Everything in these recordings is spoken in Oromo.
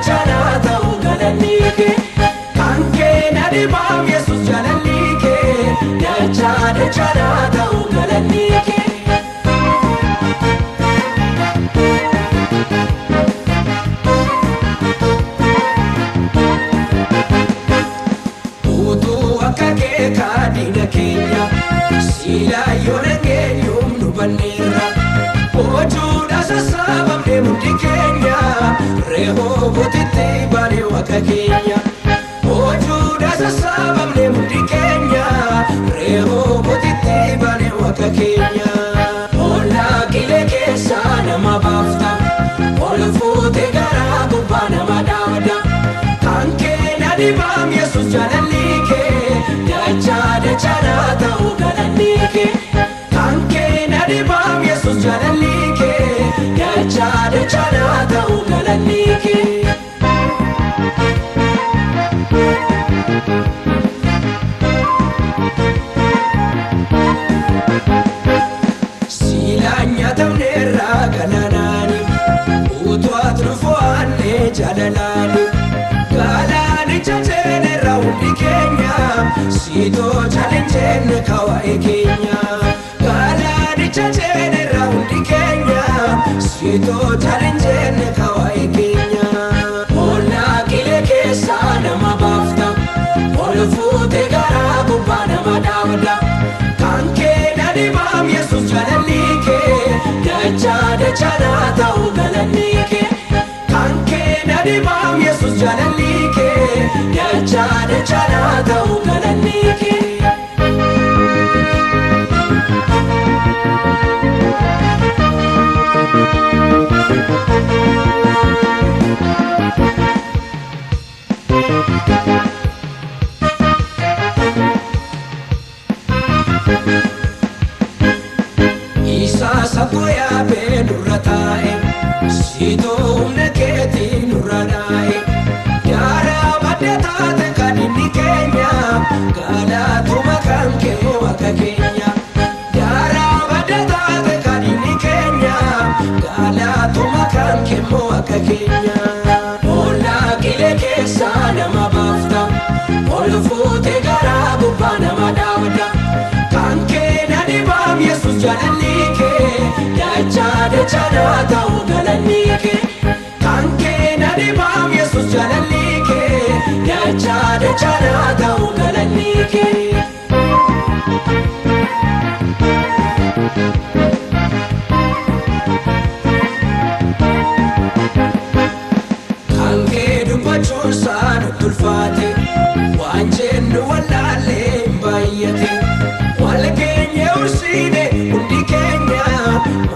dachaa ta'u galanni kee. Kan kee na dhibaam Yesuus jaalalli kee dachaa dachaa ta'u galanni kee. Utuu akka kee kaadina keenya siilaa yoo dhageenyuum nu banneerra. Bocuudha sassaabamne hundi keenya Rehoobotitti baane waaqa keenya. Bocuudha sassaabamne hundi keenya Rehoobotitti baane waaqa keenya. Ollaa qilee keessaa nama baafta ol fuute garaa gubbaa nama dhaabda. Kan kee na dhibaam Yesuus jaalalli kee dachaa dachaa ta'u galanni kee. Kan kee na dhibaam Yesuus jaalalli kee dachaa dachaa ta'u galanni kee. Siilaan nyaatamneerraa galaanaani utuu ati nu fo'annee jaalalaani. Galaanicha ceenerra hundi keenya siitoo chaalenjenne kawaa'ee keenya. Galaanicha ceenerra hundi keenya siitoo chaalenjenne kawaa'ee keenya. Ollaa qilee keessaa nama baafta ol fuute garaa gubbaa nama dhaabda. Kan kee na dhibaam Yesuus jaalalli kee dachaa dachaa ta'u galanni kee. Kan kee na dhibaam Yesuus jaalalli kee dachaa dachaa ta'u galanni kee. Isaa sakkoo yaabee nurra taa'e siitoo humna keetiin nurra dhaa'e. Daaraa madda taate kan inni keenya galaatuma kan kee waaqa keenya. Daaraa madda taate kan inni keenya galaatuma kan kee waaqa keenya. Ollaa qilee keessaa nama baafta ol fuute garaa gubbaa nama dhaabda. Kan kee na dhibaam Yesuus jaalalli kee dachaa dachaa ta'u galanni kee. Kan kee na dhibaam Yesuus jaalalli kee dachaa dachaa ta'u galanni kee. Kan kee dubbachuun isaa nutti ulfaate waan jennu wallaallee hin baay'ate. Wal keenya ursiine hundi keenya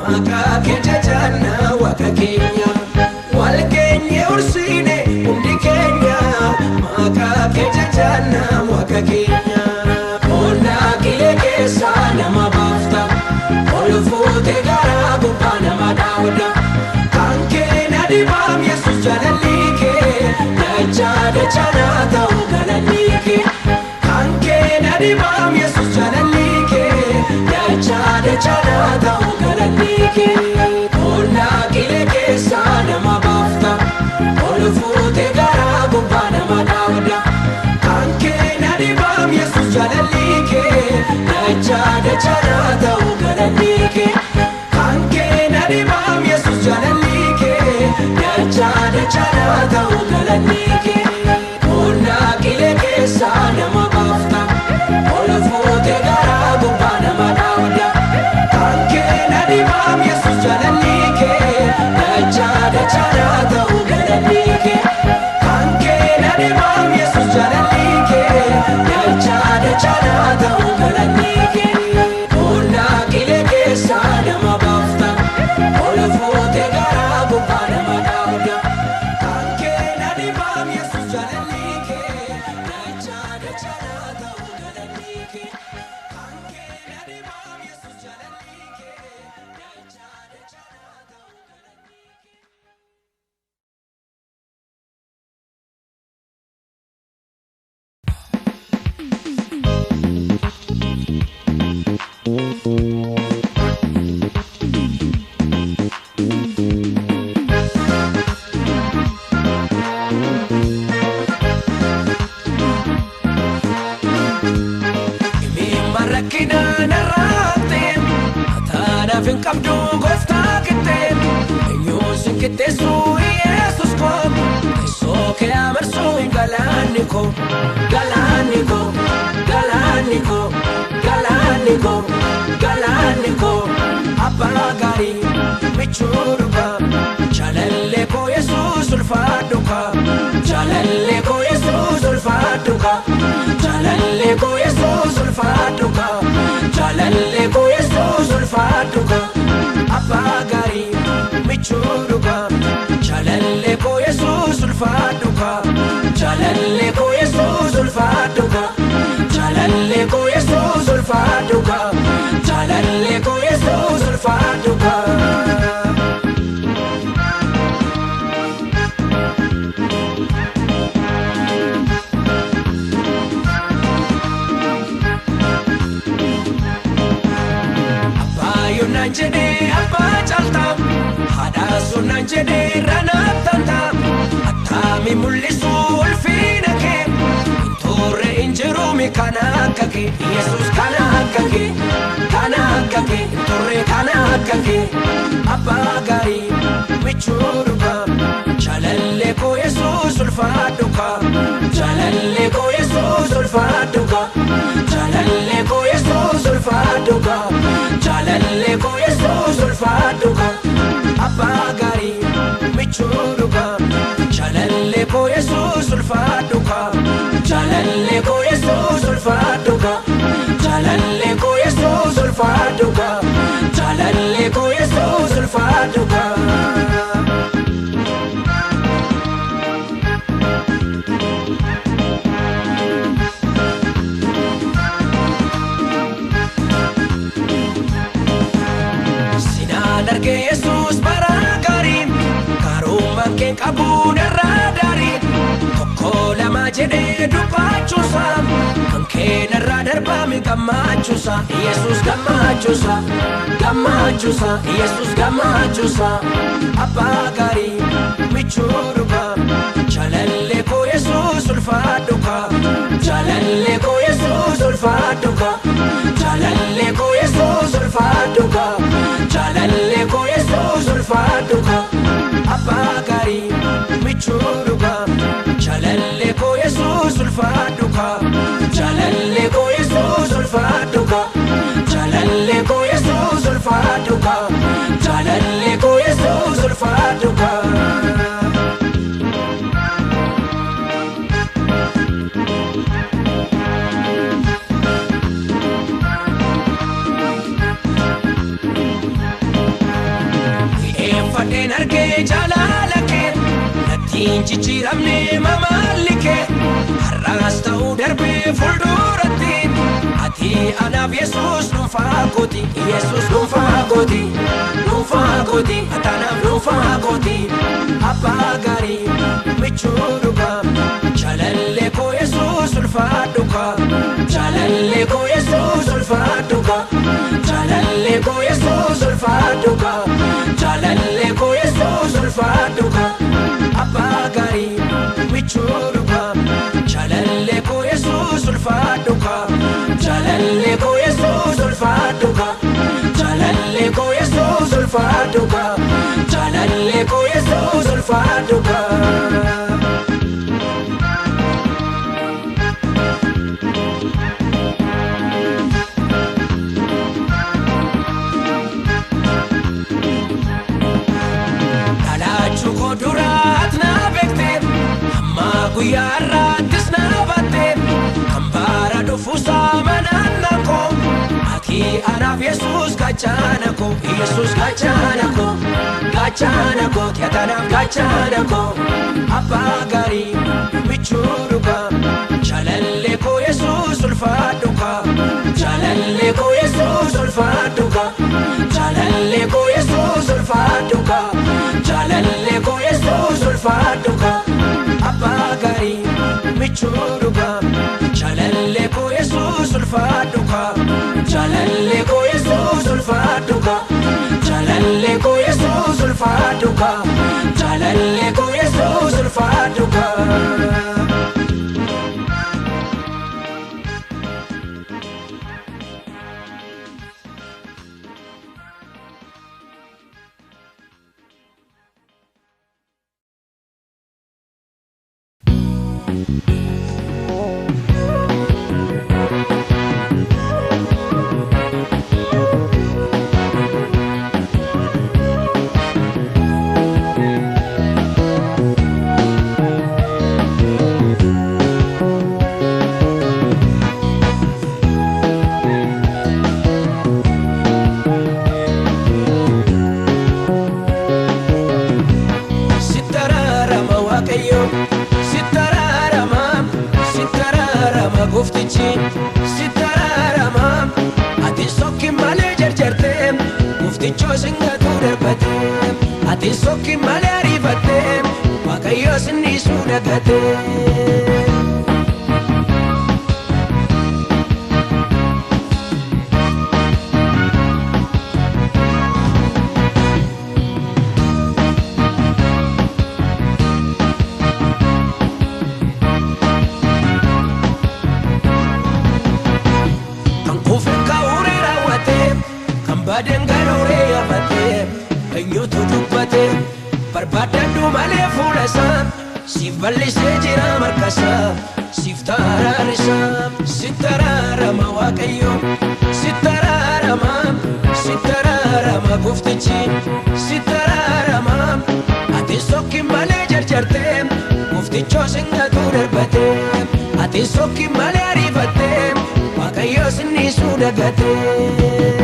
maqaa kee jajannaa waaqa keenya. Wal keenya ursiine hundi keenya maqaa kee jajannaa waaqa keenya. Ollaa qilee keessaa nama baafta ol fuute garaa gubbaa nama dhaabda. Kan kee na dhibaam Yesuus jaalalli kee dachaa dachaa ta'u galanni kee. Kan kee na dhibaam Yesuus jaalalli kee dachaa dachaa ta'u galanni kee. Ollaa qilee keessaa nama baafta ol fuute garaa gubbaa nama dhaabda. Kan kee na dhibaam Yesuus jaalalli kee dachaa dachaa ta'u galanni kee. Kan kee na dhibaam Yesuus jaalalli kee dachaa dachaa ta'u galanni kee. Ollaa qilee keessaa nama baafta ol fuute garaa gubbaa nama dhaabda. Kan kee na dhibaam Yesuus jaalalli kee dachaa dachaa ta'u galanni kee. Kan kee na dhibaam Yesuus jaalalli kee dachaa dachaa ta'u galanni kee. Ollaa qilee keessaa nama baafta ol fuute garaa gubbaa nama dhaabda. Kan kee na dhibaam Yesuus. narraate Ataanaaf hin qabdu gooftaa qixxee eenyuun sin qixxeessu Yesuus koo teessoo kee amarsu galaanni koo galaanni koo galaanni koo galaanni koo galaanni koo abbaa gaarii michuu dhugaa jaalallee koo Yesuus ulfaadhu kaa jaalallee koo Yesuus ulfaadhu kaa jaalallee koo Yesuus ulfaadhu kaa jaalallee koo Yesuus ulfaadhu kaa abbaa gaarii michuu dhugaa jaalallee koo Yesuus ulfaadhu kaa jaalallee koo Yesuus ulfaadhu kaa jaalallee koo Yesuus ulfaadhu kaa jaalallee koo Yesuus ulfaadhu kaa. Abbaa jedhee abbaa caaltaa haadha sunnaan jedhee ranaan taantaa attaami mul'isu ulfina kee hin turre hin jiruumi kana akka kee Yesuus kana akka kee kana akka kee hin turre kana akka kee abbaa gaarii michuu dhugaa jaalallee koo Yesuus ulfaadhu kaa jaalallee koo Yesuus ulfaadhu kaa jaalallee koo Yesuus ulfaadhu kaa jaalallee koo Yesuus ulfaadhu kaa abbaa gaarii michuu dhugaa jaalallee koo Yesuus ulfaadhu kaa jaalallee koo Yesuus ulfaadhu kaa jaalallee koo Yesuus ulfaadhu kaa jaalallee koo Yesuus ulfaadhu kaa. Sinaan argee Yesuus bara gaarii karummaan kee qabuun irraa daarii tokko lama jedhee dubbachuusa kan kee narraa darbame gammachuusa Yesuus gammachuusa gammachuusa Yesuus gammachuusa abbaa gaarii michuu dhugaa jaalallee koo Yesuus ulfaadhu kaa jaalallee koo Yesuus ulfaadhu kaa jaalallee koo Yesuus ulfaadhu kaa jaalallee koo Yesuus ulfaadhu kaa abbaa gaarii michuu dhugaa jaalallee koo Yesuus ulfaadhu kaa jaalallee koo Yesuus ulfaadhu kaa jaalallee koo Yesuus ulfaadhu kaa jaalallee koo Yesuus ulfaadhu kaa. Fadheen argee jaalala kee natti hin jijjiiramne mamaalli kee har'aas ta'uu darbee fuulduratti ati anaaf Yesuus dhuunfaa kooti Yesuus dhuunfaa kooti dhuunfaa kooti ati anaaf dhuunfaa kooti abbaa gaarii michuu dhugaa jaalallee koo Yesuus ulfaadhu kaa jaalallee koo Yesuus ulfaadhu kaa jaalallee koo Yesuus ulfaadhu kaa jaalallee koo Yesuus ulfaadhu kaa abbaa gaarii michuu dhugaa jaalallee koo Yesuus ulfaadhu kaa jaalallee koo Yesuus ulfaadhu kaa jaalallee koo Yesuus ulfaadhu kaa jaalallee koo Yesuus ulfaadhu kaa. Duraat na beekte hamma guyyaa har'aattis na baatte kan bara dhufuusaa manaan na koo ati anaaf Yesuus gaachana koo Yesuus gaachana koo gaachana koo ati anaaf gaachana koo abbaa gaarii michuu dhugaa jaalallee koo Yesuus ulfaadhu kaa jaalallee koo Yesuus ulfaadhu kaa jaalallee koo Yesuus ulfaadhu kaa jaalallee koo Yesuus ulfaadhu kaa abbaa gaarii michuu dhugaa jaalallee koo Yesuus ulfaadhu kaa jaalallee koo Yesuus ulfaadhu kaa jaalallee koo Yesuus ulfaadhu kaa jaalallee koo Yesuus ulfaadhu kaa. Ati sokki malee ariifattee Waaqayyo sinniisuu dagatee. Kan kufe ka'uuree raawwatee kan baadeen galuuree yaafatee eenyutu dubbatee barbaadadhu malee fuula isaa siif bal'isee jira marka isaa siif taraarisa sitti araarama Waaqayyo sitti araarama sitti araarama gooftichi sitti araarama ati sokki malee jarjartee gooftichoo singatuu darbatee ati sokki malee ariifattee Waaqayyo sinniisuu dagatee.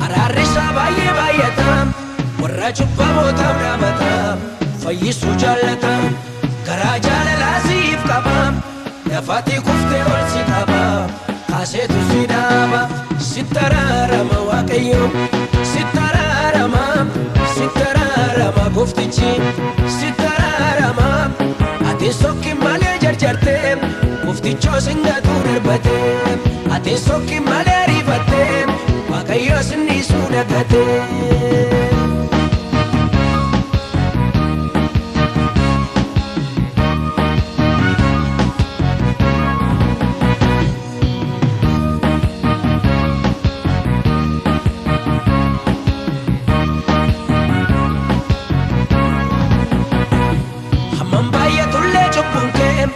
Araarri isaa baay'ee baay'ata warra cubbamootaaf dhaabata fayyisuu jaallata garaa jaalalaa siif qaba lafatti kuftee ol si qaba kaaseetu si dhaaba sitti araarama Waaqayyo sitti araarama sitti araarama gooftichi sitti araarama ati sokki malee jarjartee gooftichoo singatuu darbatee ati sokki malee ariifattee Waaqayyo sinniisuu dagatee. Hammam baay'atullee cubbuun kee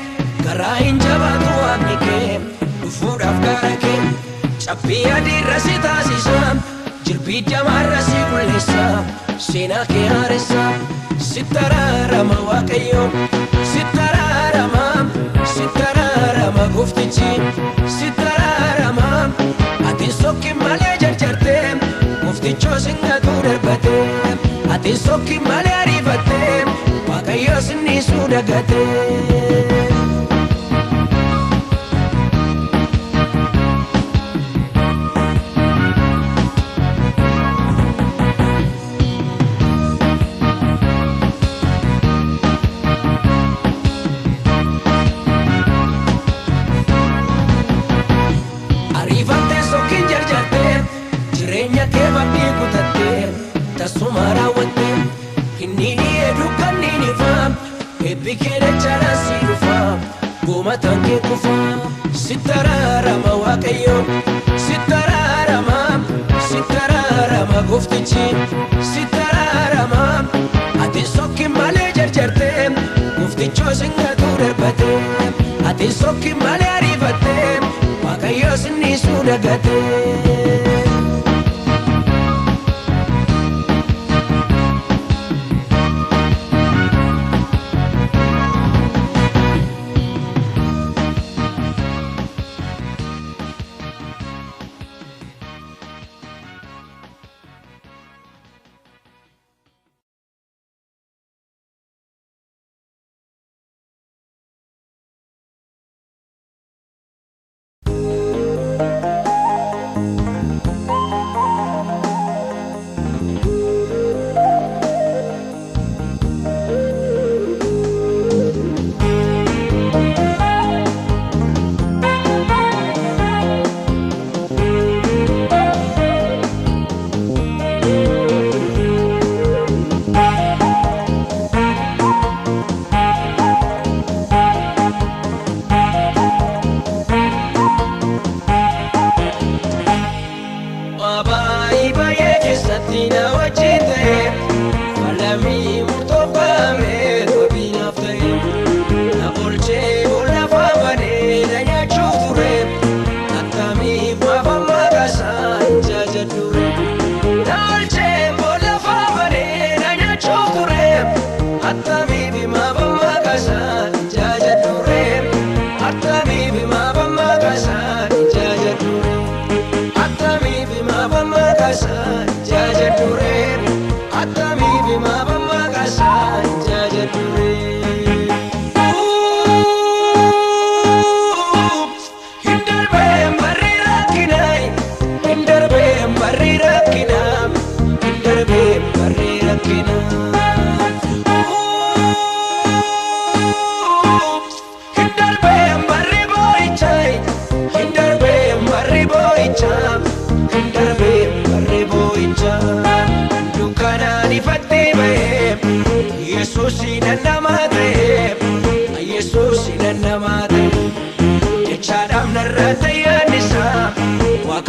garaa hin jabaatu waaqni kee dhufuudhaaf gaara kee cabbii adii irra si taasisa jirbii jamaarra si qulleessa seenaa kee haaressa sitti araarama Waaqayyo sitti araarama sitti araarama gooftichi sitti araarama ati sokki malee jarjartee gooftichoo singatuu darbatee ati sokki malee ariifattee Waaqayyo sinniisuu dagatee. Ariifattee sokkiin jarjartee jireenya kee badii kutattee tasuma raawwattee inni dhi'ee dukkanni ni ifa eebbi kee dachaan si dhufa goomataan kee kufa sitti araarama Waaqayyo sitti araarama sitti araarama gooftichi sitti araarama ati sokki malee jarjartee gooftichoo singatuu darbatee ati sokki malee ariifattee Waaqayyo sinniisuu dagatee.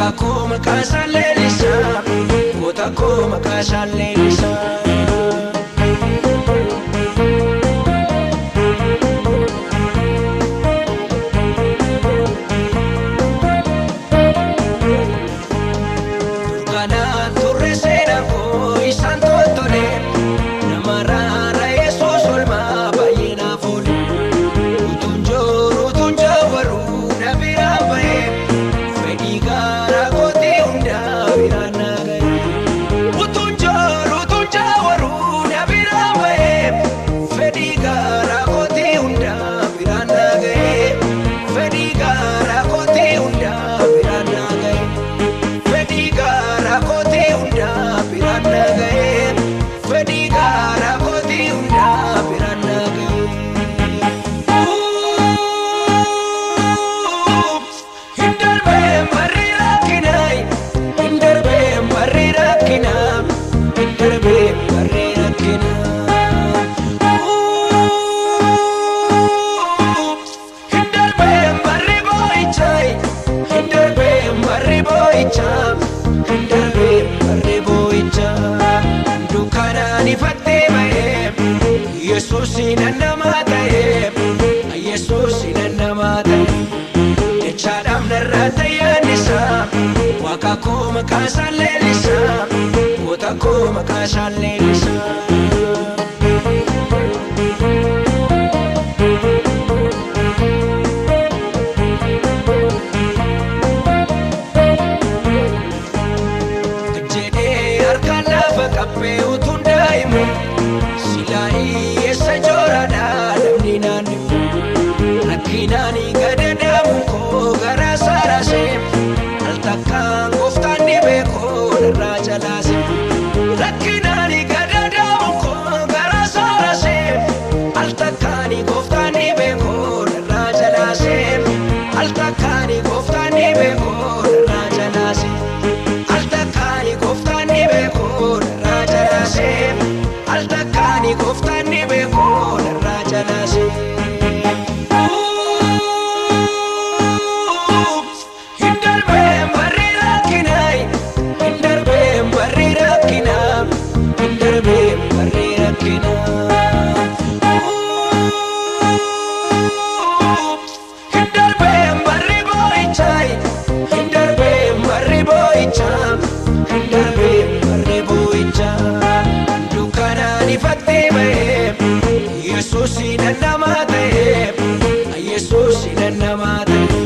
Waaqa koo maqaa isaan leellisaa, goota koo maqaa isaan leellisaa. Durkanaan turre seenaan koo isaan tottole, nama raara Yesuus olmaa baay'ee naaf oole. Utuun jooru utuun jaawaruu na biraan ba'ee, fedhii garaa kootii hundaa biraan na ga'e. Utuun jooru utuun jaawaruu na biraan ba'ee, fedhii garaa kootii hundaa biraan na ga'e. Fedhii garaa kootii hundaa biraan na ga'e. Fedhii garaa kootii hundaa biraan na ga'e. Fedhii garaa kootii hundaa biraan na ga'e. Hin darbee barri rakkinaa, hin darbee barri rakkinaa, hin darbee barri rakkinaa. Hin darbee barri boo'ichaa, hin darbee barri boo'ichaa, hin darbee barri boo'ichaa. Dukkanaan ifattee ba'ee, Yesuus nan namaa ta'ee, Yesuus nan namaa ta'e. Jechaadhaaf narraa tayyaan isaa, Waaqa koo maqaa isaan leellisaa, goota koo maqaa isaan leellisaa. Jedhee harkaan lafa qabbee utuun daa'imu, silaa hiyyeessa jooraadhaa namni naannimu. Rakkinaan gadadaamu koo garaa saaraasee, al takkaan gooftaan ni beekoo narraa jalaase. Rakkinaan gadadaamu koo garaa saaraasee, al takkaan gooftaan ni beekoo narraa jalaase. Al takkaan gooftaan ni beekoo narraa jalaase. Al takkaan gooftaan ni beekoo narraa jalaase. Al takkaan gooftaan ni beekoo narraa jalaase. Hin darbee barri rakkinaa, hin darbee barri rakkinaa, hin darbee barri rakkinaa. Hin darbee barri boo'ichaa, hin darbee barri boo'ichaa, hin darbee barri boo'ichaa. Dukkanaan ifattee ba'ee, Yesuus nan namaa ta'ee, Yesuus nan namaa ta'e.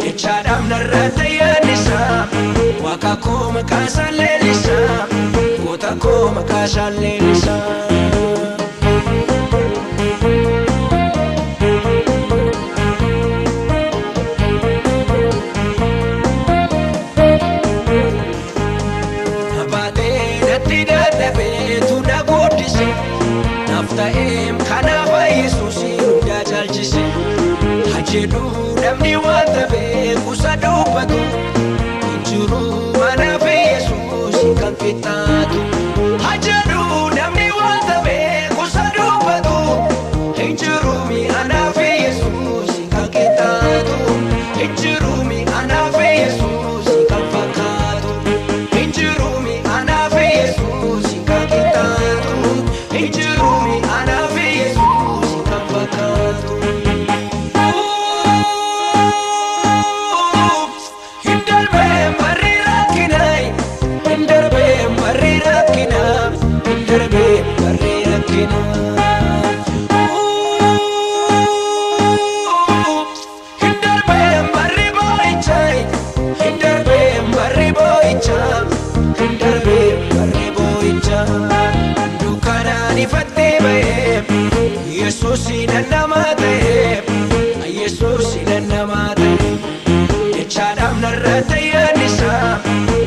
Jechaadhaaf narraa tayyaan isaa, Waaqa koo maqaa isaan leellisaa, goota koo maqaa isaan leellisaa. Nabaatee natti dadhabeetu na guddise, naaf ta'eem kanaaf Yesuus hundaa caalchise. Hajedhu namni wanta beeku isa dubbatu, hin jiru manaaf Yesuus kan qixxaatu. Hajedhu namni wanta beeku isa dubbatu, hin jiru anaaf Yesuus kan qixxaatu. Hin jiru anaaf Yesuus kan fakkaatu. Hin jiru anaaf Yesuus kan qixxaatu. Hin jiru anaaf Yesuus kan fakkaatu. Hin darbee barri rakkinaa, hin darbee barri rakkinaa, hin darbee barri rakkinaa. Hin darbee barri boo'ichaa, hin darbee barri boo'ichaa, hin darbee barri boo'ichaa. Dukkanaan ifattee ba'ee, Yesuus nan namaa ta'ee, Yesuus nan namaa ta'e. Jechaadhaaf narraa tayyaan isaa,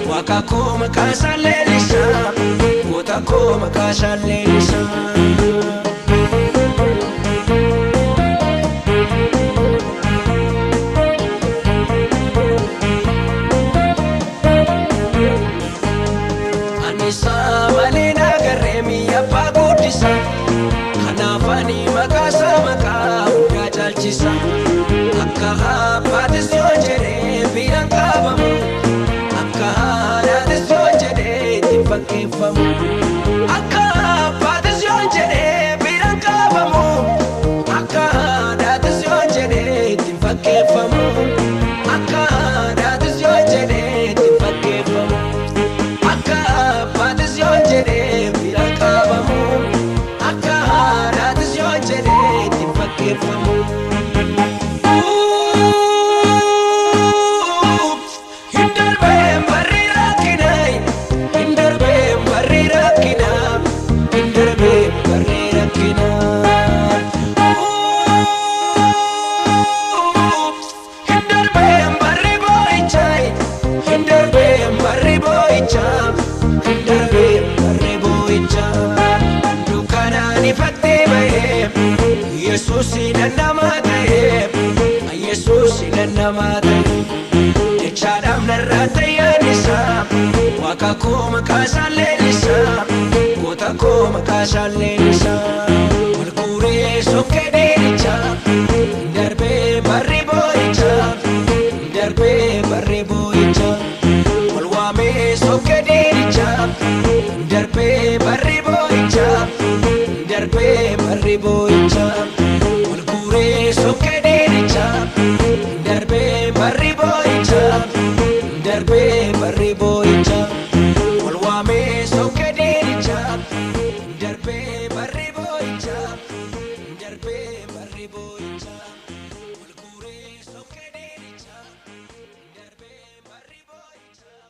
Waaqa koo maqaa isaan leellisaa, goota koo maqaa isaan leellisaa. Ani isaa malee na garee mi'a abbaa guddisa. Kanaaf ani maqaa isaa maqaa hundaa caalchisa. Akka abbaatis yoo jedhee biraan qabamu. fakkeeffamu. Akka haadhaatis yoo jedhee itti fakkeeffamu. Akka abbaatis yoo jedhee bira qabamu. Akka haadhaatis yoo jedhee itti fakkeeffamu. Hin darbee barri rakkinaa, hin darbee barri rakkinaa, hin darbee barri rakkinaa. Hin darbee barri boo'ichaa, hin darbee barri boo'ichaa, hin darbee barri boo'ichaa. Dukkanaan ifattee bahee, Yesuus namaa ta'ee, Yesuus namaa ta'ee. Jechaadhaaf narraa tayyaan isaa, Waaqa koo maqaa isaan leellisaa, goota koo maqaa isaan leellisaa. Wal guuree sokkee dheerichaa, hin darbee barri boo'ichaa, hin darbee barri boo'ichaa. Wal waamee sokkee dheerichaa, hin darbee barri boo'ichaa, hin darbee barri boo'ichaa. Wal guuree sokkee dheerichaa, hin darbee barri boo'ichaa, hin darbee barri boo'ichaa. Wal waamee sokkee dheerichaa, hin darbee barri boo'ichaa, hin darbee barri boo'ichaa. Wal guuree sokkee dheerichaa, hin darbee barri boo'ichaa.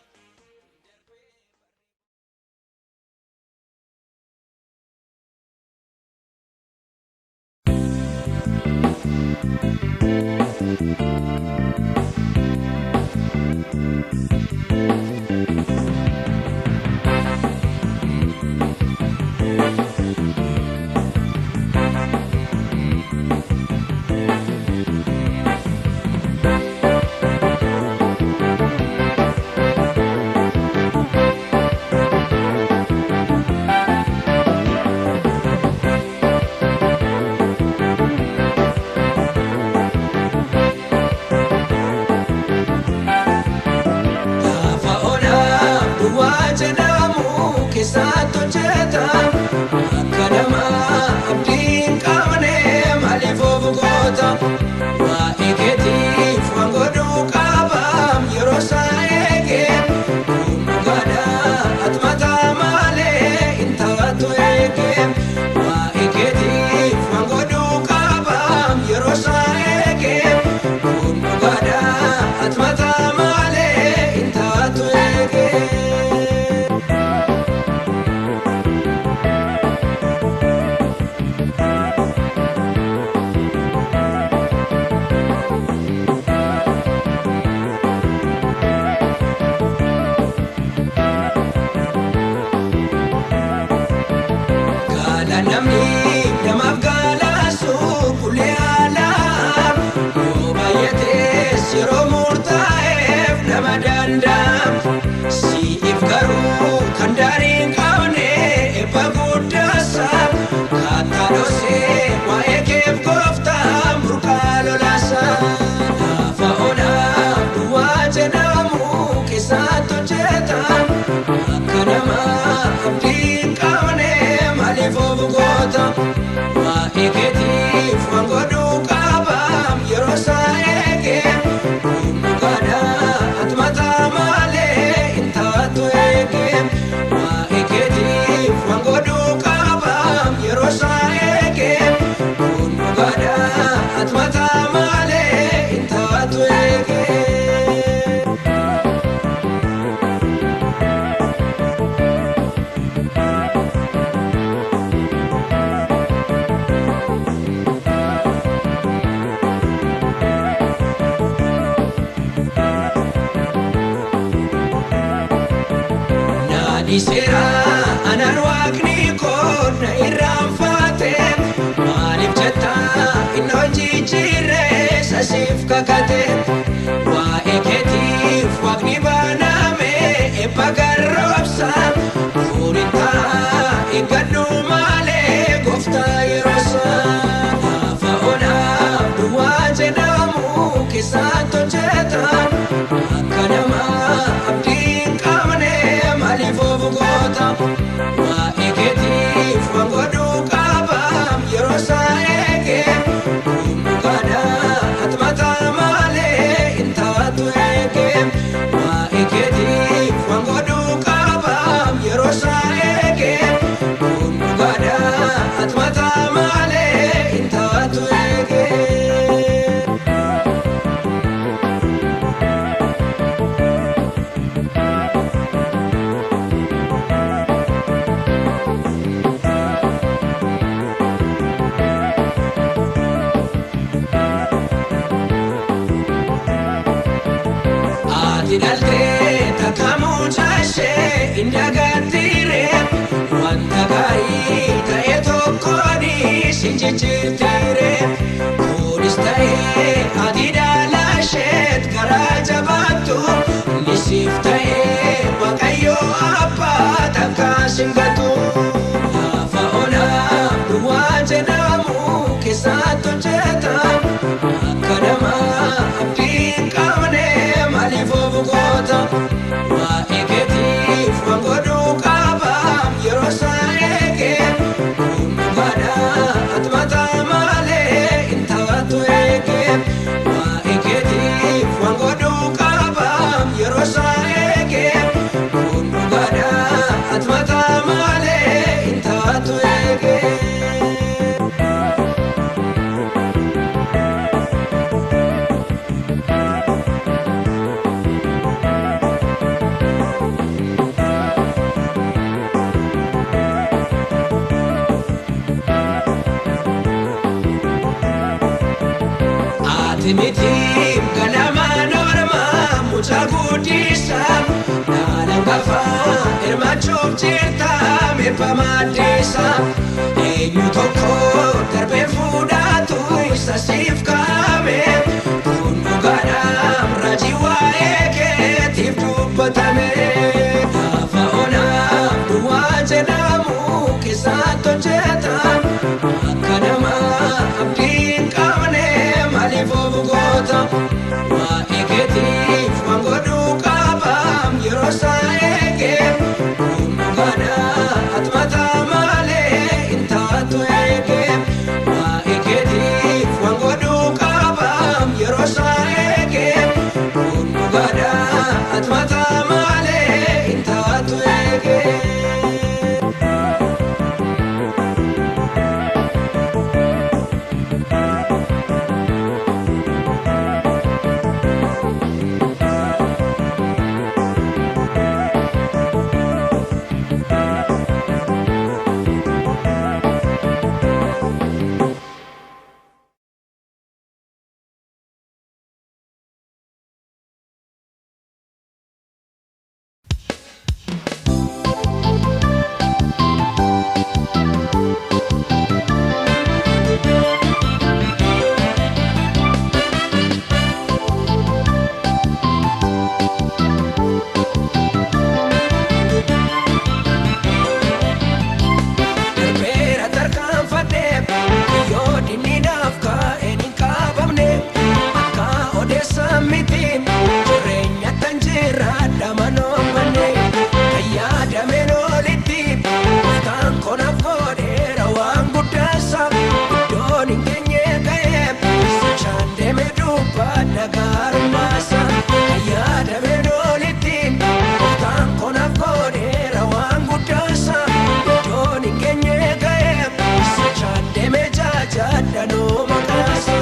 Gaafa onaa duwwaa jedhamu keessatti hojjeta. Akka namaa abdii hin qabne maaliif of goota? Waa'ee keetiif waan godhuu qabaam yeroo isaa eege. Kun dhugaadha ati mataa malee hin taatu eege. Waa'ee keetiif waan godhuu qabaam yeroo isaa eege. Kun dhugaadha ati mataa malee hin taatu eege. Gaala namni namaaf gaalaasu ulee alaa yoo baay'ates yeroo murtaa'eef nama danda'a. Siif garuu kan daarii hin qabne eebba guddaasa. Kattaa dhoosee waa'ee keef gooftaa burqaa lolaasa. Lafa onaa duwwaa jedhamu keessatti hojjeta. Akka namaa abdii hin qabne maaliif of goota? Waa'ee keetiif waan godhuu qabaam yeroo isaa eege. Kun dhugaadha ati mataa malee hin taatu eege. Waa'ee keetiif waan godhuu qabaam yeroo isaa eege. Kun dhugaadha ati mataa malee hin taatu eege. Naadhiseera anaan waaqni koo na irraanfate. Maaliif jetta inni hojii jirree sasiif kakate. Waa'ee keetiif waaqni baname eebba garroobsa. Kun hin ta'a eeggadhu malee gooftaa yeroo isaa. Lafa onaa duwwaa jedhamu keessatti hojjeta. Akka namaa abdii hin qabne maaliif of goota? Waa'ee keetiif waan godhuu qabaam yeroo isaa eege. Kun dhugaadha ati mataa Ati dhaltee takka mucaashee hin dagattire wanta gaarii ta'e tokkoon sin jijjiirtire. Kunis ta'ee ati dhalasheet karaa jabaattu inni siif ta'ee Waaqayyo abbaa takka sin gatu. Lafa onaa duwwaa jedhamu keessatti hojjeta akka namaa abdii hin qabne maaliif of goota? Waa'ee keetiif waan godhuu qabaam yeroo isaa eege kun dhugaadha ati mataa malee hin taatu eege. Waa'ee keetiif waan godhuu qabaam yeroo isaa eege kun dhugaadha ati mataa malee hin taatu eege. Ati miti galamaan ormaa mucaa guddisa dhaala gafa hirmaachuuf jirta meepa maddeessa eenyu tokko darbee fuudhatu isa siif kaa'ame kun dhugaadhaaf raajii waa'ee keetiif dubbatame. Lafa onaa duwwaa jedhamu keessatti hojjeta akka namaa abdii hin qabne maaliif of goota? Waa'ee keetiif waan godhuu qabaam yeroo isaa eege kun dhugaadha ati mataa malee hin taatu eege. Waa'ee keetiif waan godhuu qabaam yeroo isaa eege kun dhugaadha ati mataa malee hin taatu eege. Darbeera tarkaanfadhee yoo dinni naaf kaa'een hin qabamne akka odeessaa miti jireenya tan jiraadha manoommanne kan yaadameen olitti gooftaan konaaf godheera waan guddaasa iddoon hin geenye ga'ee sichaan deemee dubbadha gaarummaasa kan yaadameen olitti gooftaan konaaf godheera waan guddaasa iddoon hin geenye ga'ee sichaan deemee jaajadha nuu maqaasa.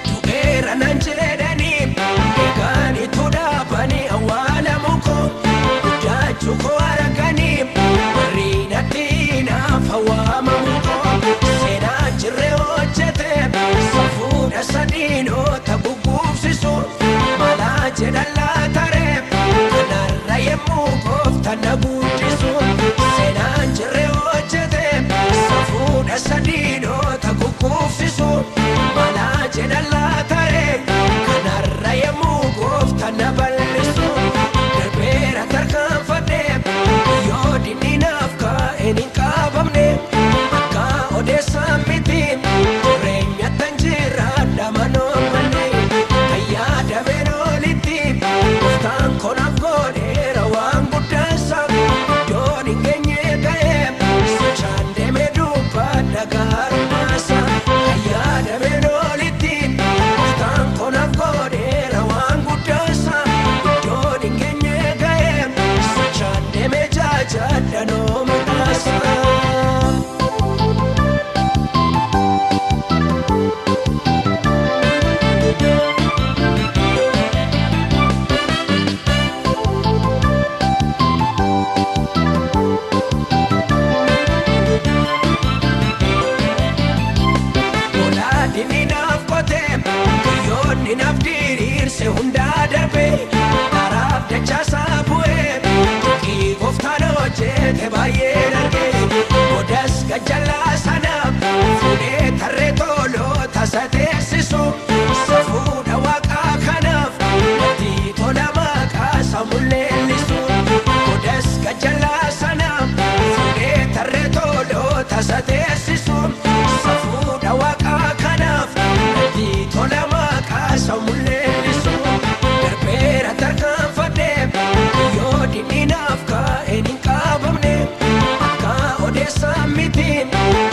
Tuqeera nan jedhanii eeganitu dhaabanii awwaalamu koo guddachuu koo arganii warri natti naaf waamamu koo seenaa jirre hojjete safuudha sadiinota gugguufsisu malaa jedhan laatare kanarra yemmuu gooftaan na guddisu seenaan jirre hojjete safuudha sadiinota gugguufsisu malaa jedhan laatare kanarra yemmuu gooftaan na bal'isu darbeera tarkaanfadhee yoo dinni naaf kaa'een hin qabamne akka odeessaa miti jireenya tan jiraadha manoommanne kan yaadameen olitti gooftaan konaaf godheera waan guddaasa iddoon hin geenye. Dinni naaf qotee guyyoonni naaf diriirse hundaa darbe karaaf dachaasaa bu'ee tuqii gooftaan hojjete baay'ee darge odas gajjallaa sana fuudhee tarree toloota isa teessisu safuudha waaqaa kanaaf natti tola maqaa isa mul'ellisu odas gajjallaa sana fuudhee tarree toloota isa teessisu safuudha waaqaa kanaaf natti tola maqaa isa mul'ellisu darbeera tarkaanfadhee yoo dinni naaf kaa'een hin qabamne akka odeessaa miti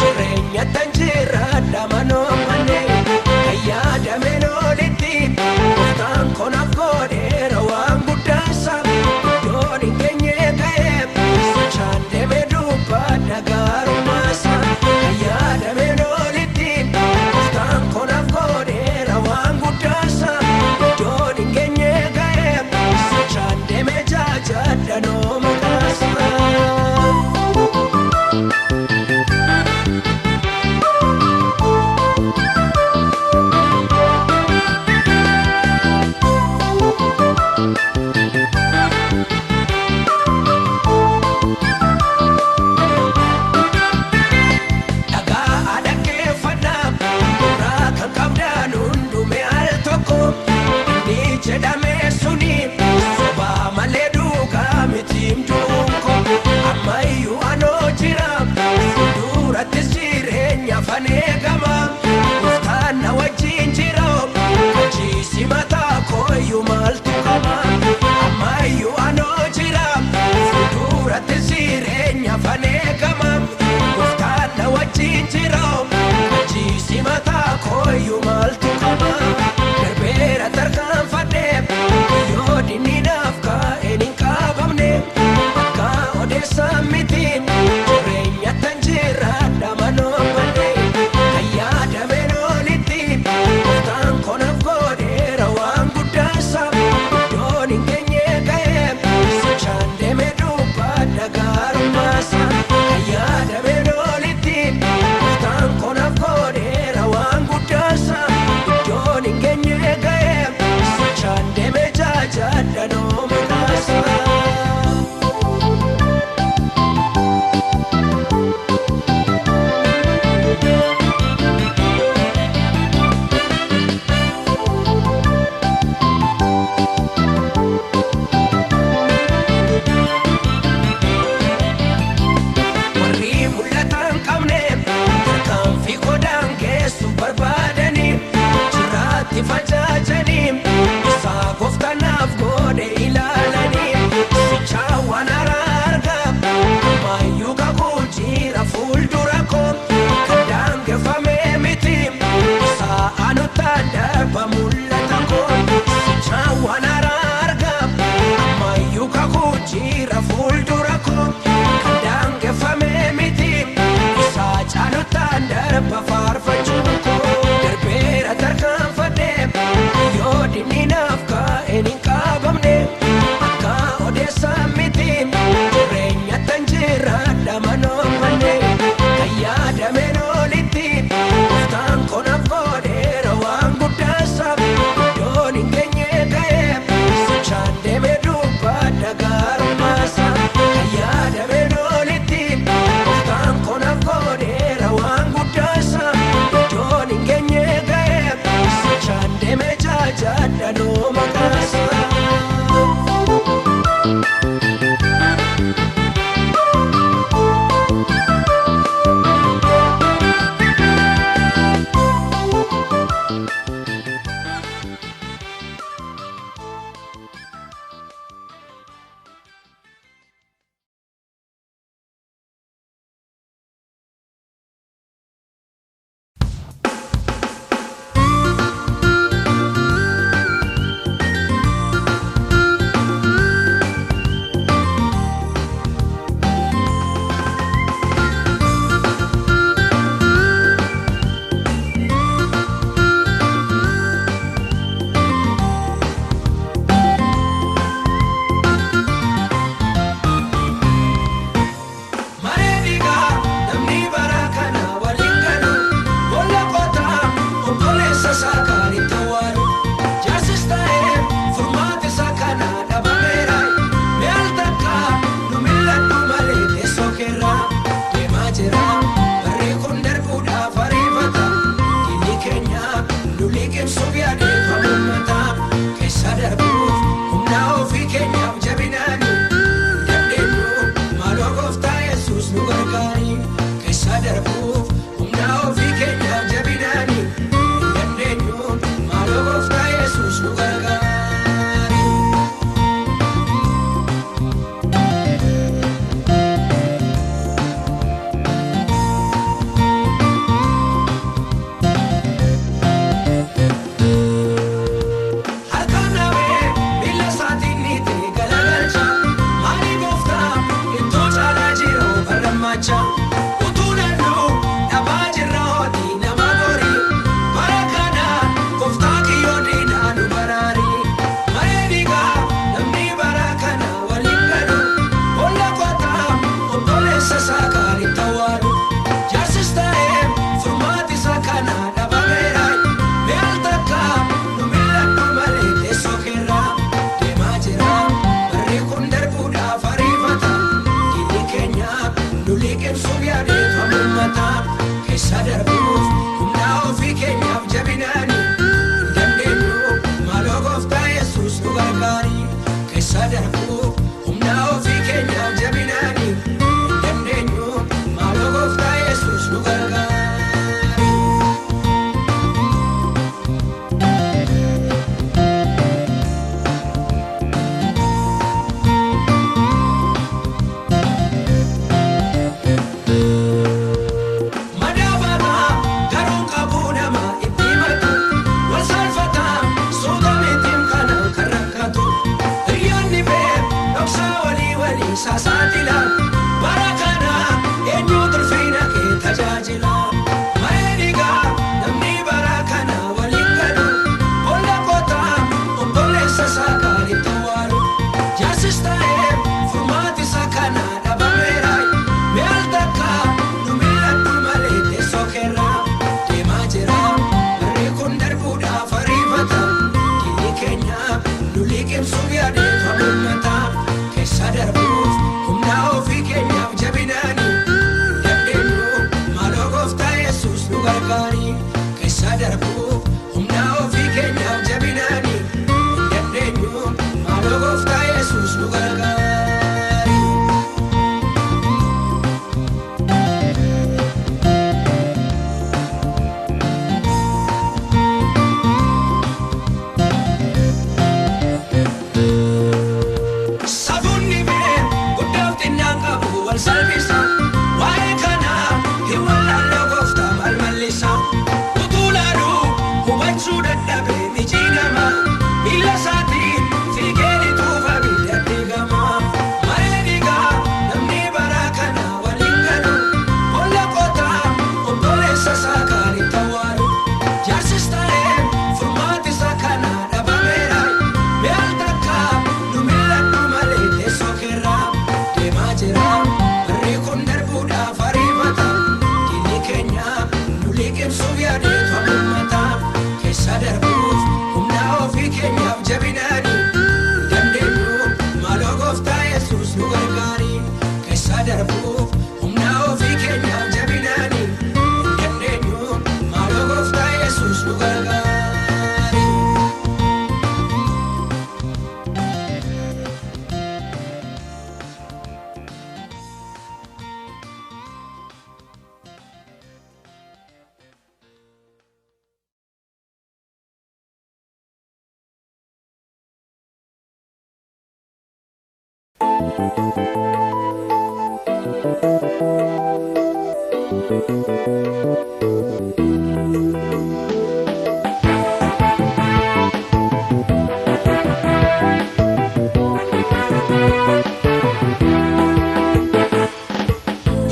jireenya tan jiraadha manoommanne kan yaadameen olitti gooftaan konaaf godheera waan guddaasa iddoon hin geenye ga'ee sochaan deemee dubbadha gaarummaasa kan yaadameen olitti gooftaan konaaf godheera waan guddaasa iddoon hin geenye ga'ee sochaan deemee jaajadha noo maqaasa. Dhagaa dhaggeeffadhaa mooraa kan qabdaan hundume al tokko inni jedhame suni sobaa malee duukaa mitiim duuko ammayyuu anoo jira fuuldurattis jireenya fanee gama gooftaan na wajjin jira achiisi mataa kooyyuu maaltu qaba ammayyuu anoo jira fuuldurattis jireenya fanee gama gooftaan na wajjin jira achiisi mataa kooyyuu maaltu qaba darbeera tarkaanfadhee yoo dinni naaf kaa'een hin qabamne akka odeessaa miti jireenya tan jiraadha manoommanne kan yaadameen olitti gooftaan konaaf godheera waan guddaasa iddoon hin geenye ga'ee sochaan deemee dubbadha gaarummaasa kan yaadameen olitti gooftaan konaaf godheera waan guddaasa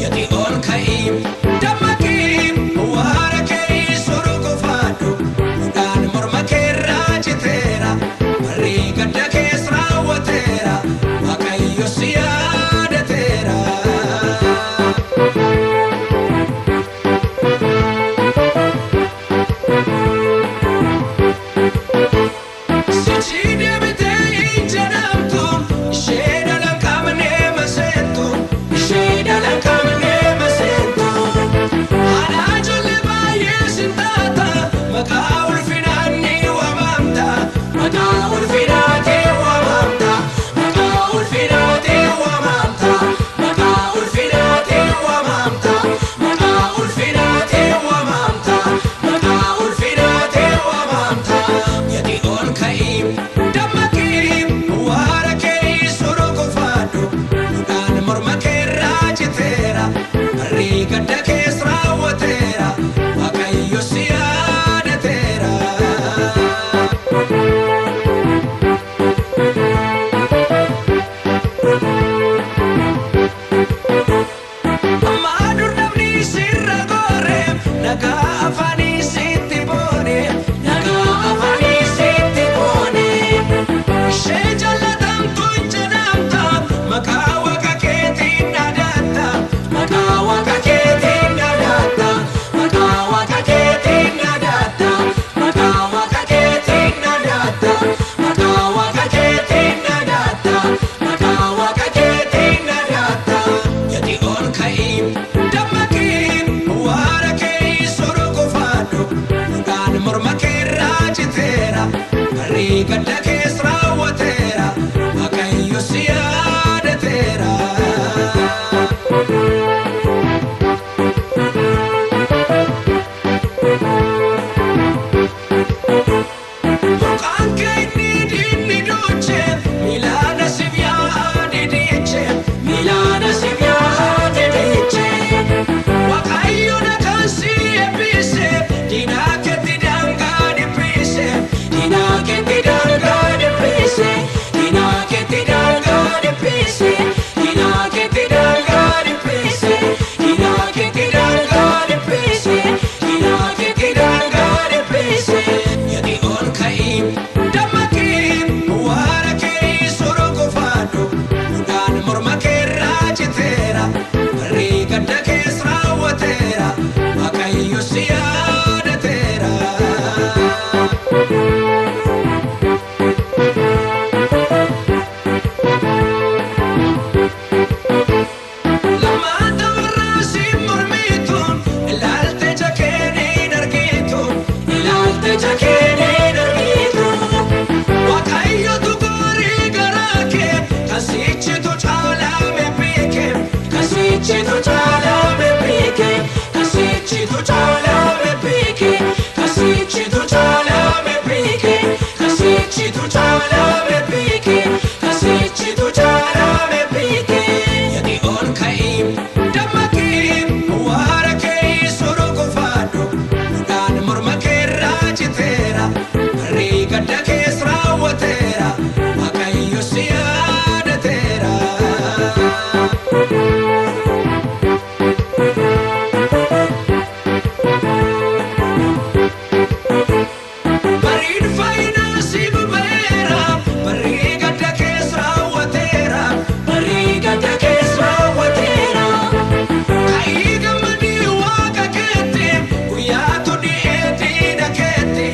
Yati ol ka'ii dammaqii waara kee sorgofaadhu udaan morma keerraa citeera barri gadda kees raawwateera Waaqayyo si yaadateera. Sichi deebitee hin jedhamtu ishee dhala qabnee maseentu ishee dhala qabnee maseentu. Haadha ijoollee baay'ee sin taata maqaa ulfinaan ni waamamta maqaa ulfinaatiin waamamta maqaa ulfinaatiin waamamta maqaa ulfinaatiin waamamta maqaa ulfinaatiin waamamta maqaa ulfinaatiin waamamta. Yati ol ka'ii dammaqii waara kee sorgofaadhu udaan morma keerraa citeera barri gadda kees raawwateera Waaqayyo si yaadateera. Amma dur namni sirra goore nagaa afaanii sitti boone nagaa afaanii sitti boone. Ishee jallatamtu hin jedhamta maqaa waaqa keetiin dhaadatta maqaa waaqa keetiin dhaadatta maqaa waaqa keetiin dhaadatta maqaa waaqa keetiin dhaadatta maqaa waaqa keetiin dhaadatta maqaa waaqa keetiin dhaadatta. Yati ol ka'ii dammaqii waara kee sorgofaadhu udaan morma keerraa citeera barri gadda kees raawwateera Waaqayyo si yaadateera. Burqaan kee inni diinni duuche miilaan asiif yaa'aa didiche miilaan asiif yaa'aa didiche. Waaqayyo nagaan si eebbise diinaa keetti daangaa dhiphise diinaa keetti daangaa dhiphise diinaa keetti daangaa dhiphise diinaa keetti daangaa dhiphise diinaa keetti daangaa dhiphise diinaa keetti daangaa dhiphise. Yati ol ka'ii dammaqii waara kee sorgofaadhu udaan morma keerraa citeera barri gadda kees raawwateera Waaqayyo si yaadateera. Lammaata warra si mormituun ilaalte jakeen hin argitu ilaalte jakeen hin argitu. Waaqayyotu gaarii garaa kee kasichitu caalaa beeke kasichitu caalaa beeke kasichitu caalaa beeke kasichitu caalaa beeke kasichitu caalaa beeke kasichitu caalaa beeke. Yati ol ka'ii dammaqii waara kee sorgofaadhu udaan morma keerraa citeera barri gadda kees raawwateera Waaqayyo si yaadateera. Bariin faayinaa si ba'eera barri gadda kees raawwateera barri gadda kees raawwateera. Ka'ii gammadii waaqa keetti guyyaatu dhi'eetii dhakeetti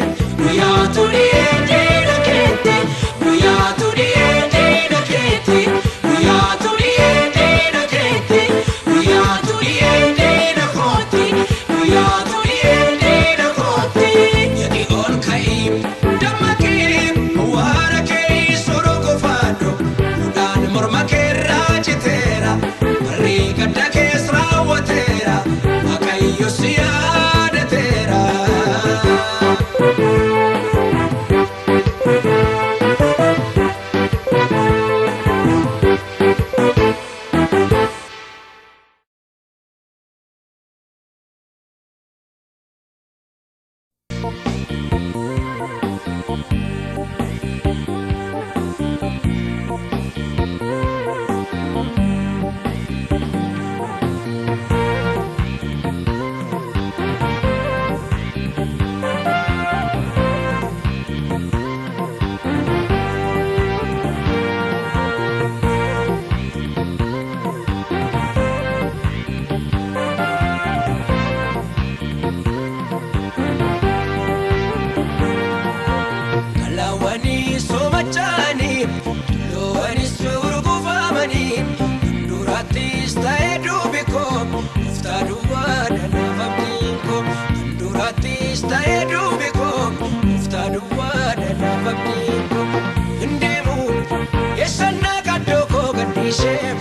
gadhiisee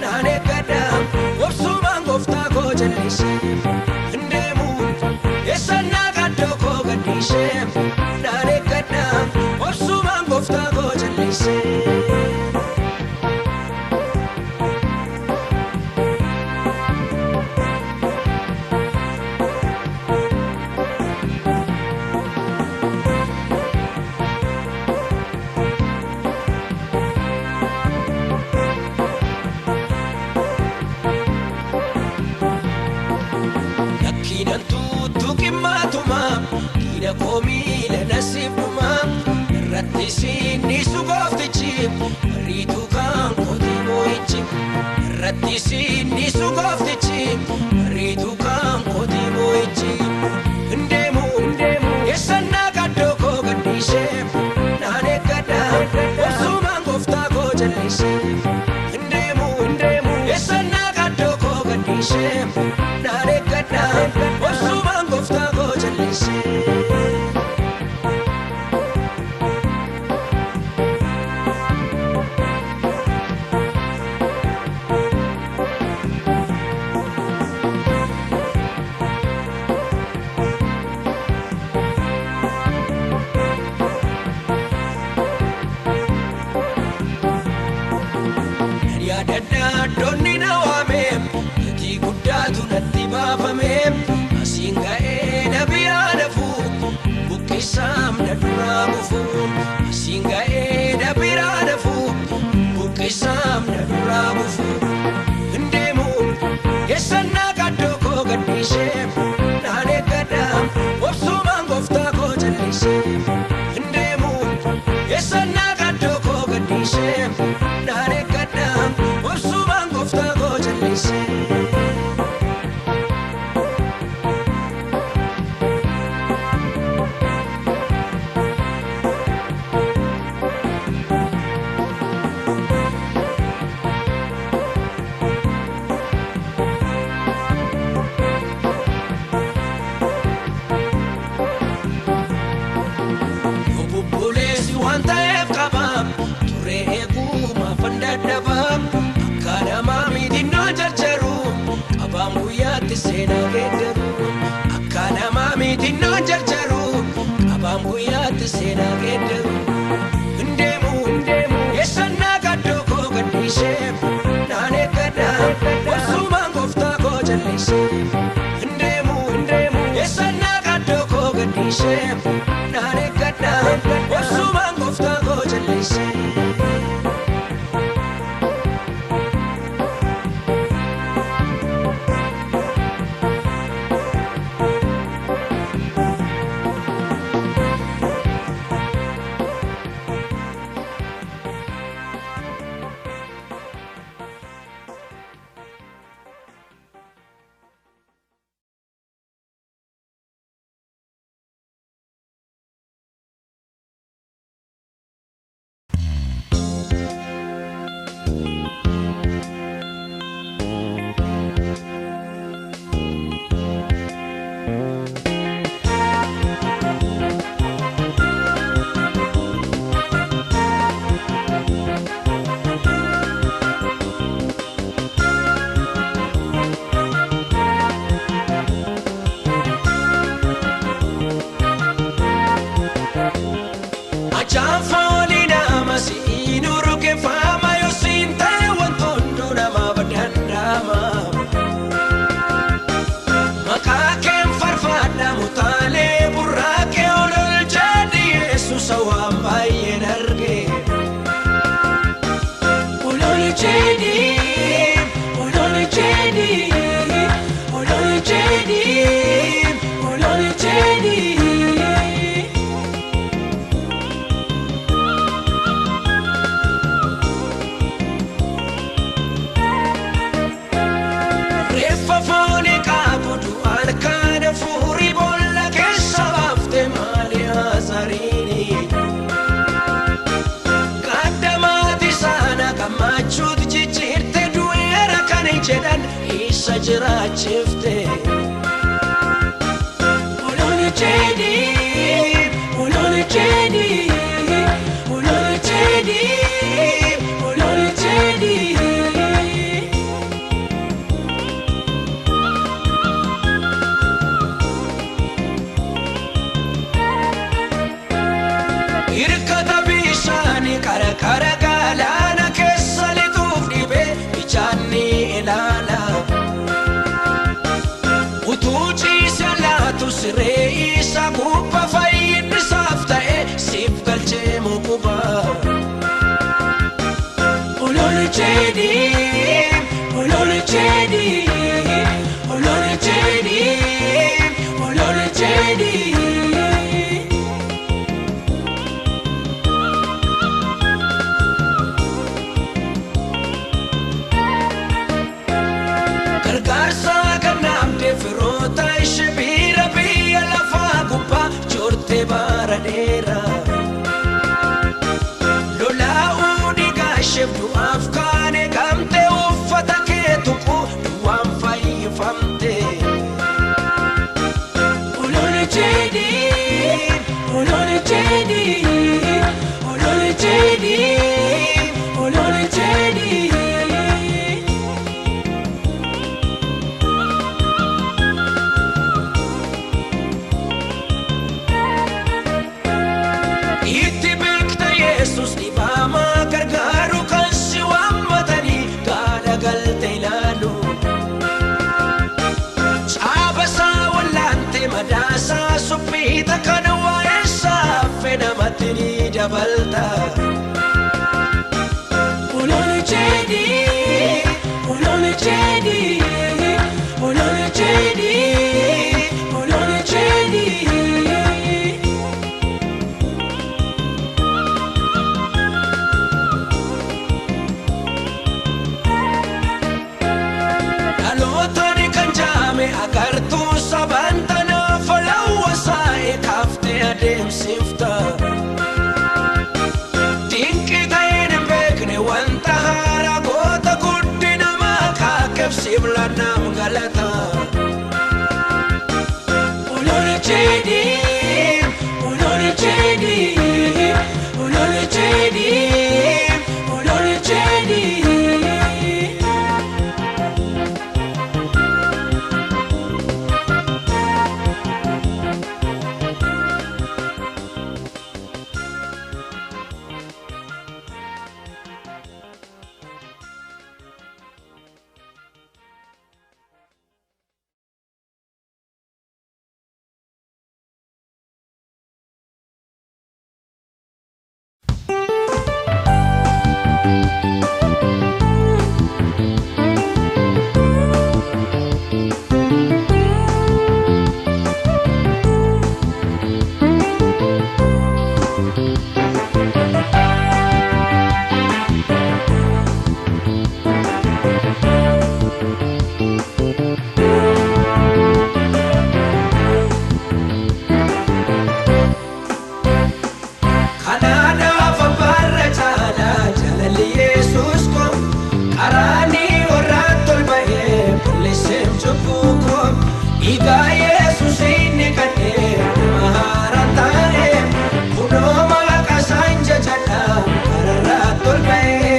naan eeggadha obsumaan gooftaa koo jallisee hin deemu eessannaa gaddoo koo gadhiisee naan eeggadha obsumaan gooftaa koo jallisee. Komiila nasiifuma irratti siinnisu gooftichi riituu kan kooti boo'ichi irratti siinnisu gooftichi riituu kan kooti boo'ichi hin deemu eessannaa gaddoo koo gadhiisee naan eeggadha obsumaan gooftaa koo jallisee hin deemu eessannaa gaddoo koo gadhiisee naan eeggadha obsumaan gooftaa koo jallisee. Donni na waame gatii guddaatu natti baafame asiin ga'ee na biraa nafu buqqisaam na duraa bufu asiin ga'ee na biraa nafu buqqisaam na duraa bufu hin deemu eessannaa gaddoo koo gadhiisee naan eeggadha obsumaan gooftaa koo jallisee hin deemu eessannaa gaddoo koo gadhiisee naan eeggadha obsumaan gooftaa koo jallisee. Obboleessi waan ta'eef qaba turee eeguu maafan dadhaba akka namaa miidhinnoo jarjaru qabaan guyyaatti seenaa geeddaru akka namaa miidhinnoo jarjaru qabaan guyyaatti seenaa geeddaru hin deemu eessannaa gaddoo koo gadhiisee naan eeggadha obsumaan gooftaa koo jallisee hin deemu eessannaa gaddoo koo gadhiisee naan eeggadha obsumaan gooftaa koo jallisee. Jedhan isa jiraachifte. Olole jedhi, olole jedhi, olole jedhi, olole jedhi. Hirkata bishaanii qarqara galaana keessa lixuuf dhibee ijaan ni ilaala. Utuu ciise laatu siree isa gubbaa fayyinni isaaf ta'e siif galchee mukuba. Olole jedhii, olole jedhii, olole jedhii, olole jedhii. Gargaarsa kanaaf firoota ishee bira biyya lafaa gubbaa joortee bara dheeraa. Lolaa'uu dhiigaa isheef du'aaf kaane gamtee uffata kee tuquu duwwaan fayyifamte. Olole jedhii, olole jedhii, olole jedhii, olole jedhii. Itti beekta Yesuus dhibamaa gargaaru kan si waammatanii gaala galte ilaalu. Caabasaa wallaante madaasaa suphiita kan waa'ee saafe namatti ni dabalta. Olole jedhii, olole jedhii, olole jedhii, olole jedhii. Dhalootni kan jaame agartuu saban tanaaf lawwasaa'e kaaftee adeemsifta. Dinqii ta'een hin beekne wanta haaraa goota guddina maqaa keef naam galata. Olole jedhii, olole jedhii, olole jedhii, olole jedhii. Kanaadhaaf abbaarra caalaa jaalalli Yesuus koo karaanii warraan tol ba'ee balleesseef cubbuu koo dhiigaa Yesuus inni kadhee nama haaraan taa'e kunoo maqaa isaan jajadha kararraa tol ba'ee.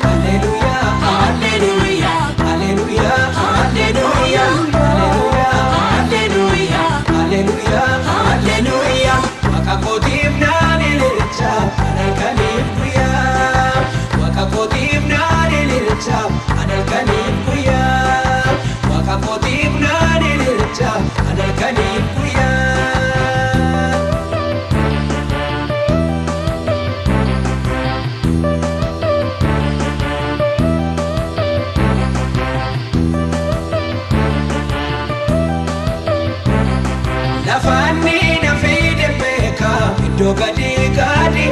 Haleluyaa, Hallelujah, haleluyaa, hallelujah, haleluyaa, hallelujah, haleluyaa, hallelujah. Waaqa kootiif naan ililcha an halkaniif guyyaa. Waaqa kootiif naan ililcha an halkaniif guyyaa. Waaqa kootiif naan ililcha an halkaniif guyyaa. Lafaanni na fide beeka iddoo gadi gadi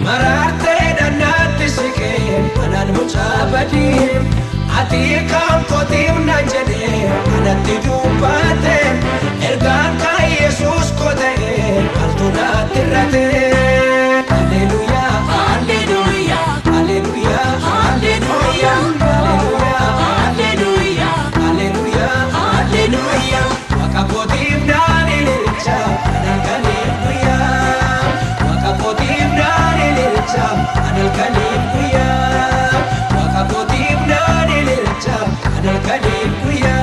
maraartee dhannaatti siqee anaan mucaa badii ati kan kootiif naan jedhee anatti dubbate ergaan kan Yesuus koo ta'e maaltu naatti irrate. Haleluyaa, Hallelujah, haleluyaa, hallelujah, haleluyaa, hallelujah, haleluyaa, hallelujah. Waaqa kootiif naan ililcha an halkaniif guyyaa. Waaqa kootiif naan ililcha an halkaniif guyyaa. Waaqa kootiif naan ililcha an halkaniif guyyaa.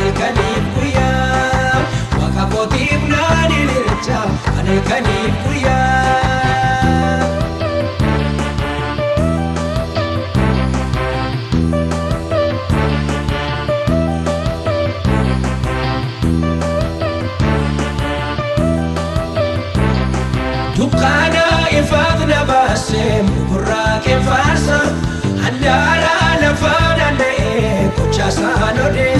Halkaniif guyyaa waaqa kootiif naan ililcha halkaniif guyyaa. Dukkaana ifaat na baasee gurraa faarsa handaara lafaa naanna'ee gocha isaan odeessa.